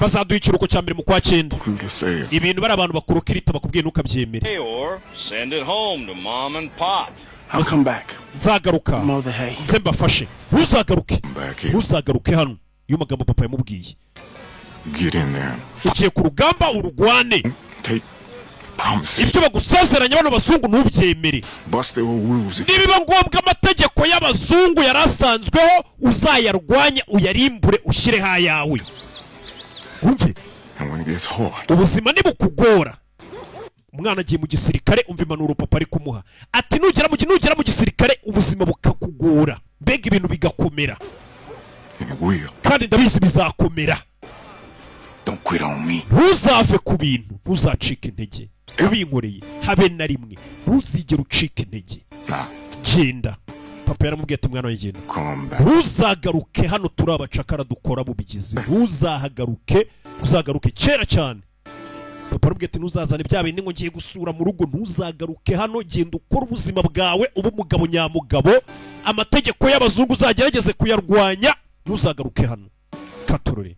Bazaduha ikiruhuko cya mbere mu kwa cyenda. Recruiter says. Ibintu bari abantu bakurukirita bakubwiye ntukabyemere. Or send it home to mom and pop. I'll come back. Nzagaruka Mow the hay. nze mbafashe. Ntuzagaruke. Back here. Ntuzagaruke hano. Iyo magambo papa yamubwiye. Get in there. Ugiye ku rugamba urugwane. Take promises. Ibyo bagusezeranya bano bazungu ntubyemere. Bust their old rules if Nibiba ngombwa, amategeko y'abazungu yari asanzweho uzayarwanye, uyarimbure, ushyireho ayawe, wumve. And when it gets hard, Ubuzima nibukugora, umwana agiye mu gisirikare, umva impanuro papa ari kumuha, ati nugera mu gisirikare ubuzima bukakugora, mbega ibintu bigakomera, and it will, kandi ndabizi bizakomera, don't quit on me. ntuzave ku bintu, ntuzacike intege ubinkoreye habe na rimwe, ntuzigere ucika intege. Nah, Genda. Papa yaramubwiye ati: "Mwana wanjye, genda, come back. ntuzagaruke hano, turi abacakara dukora bubigizi, ntuzahagaruke, uzagaruke kera cyane." Papa aramubwiye ati: "Ntuzazane bya bindi ngo ngiye gusura mu rugo, ntuzagaruke hano, genda ukore ubuzima bwawe, ube umugabo nyamugabo, amategeko y'abazungu uzagerageze kuyarwanya, ntuzagaruke hano." Katorore.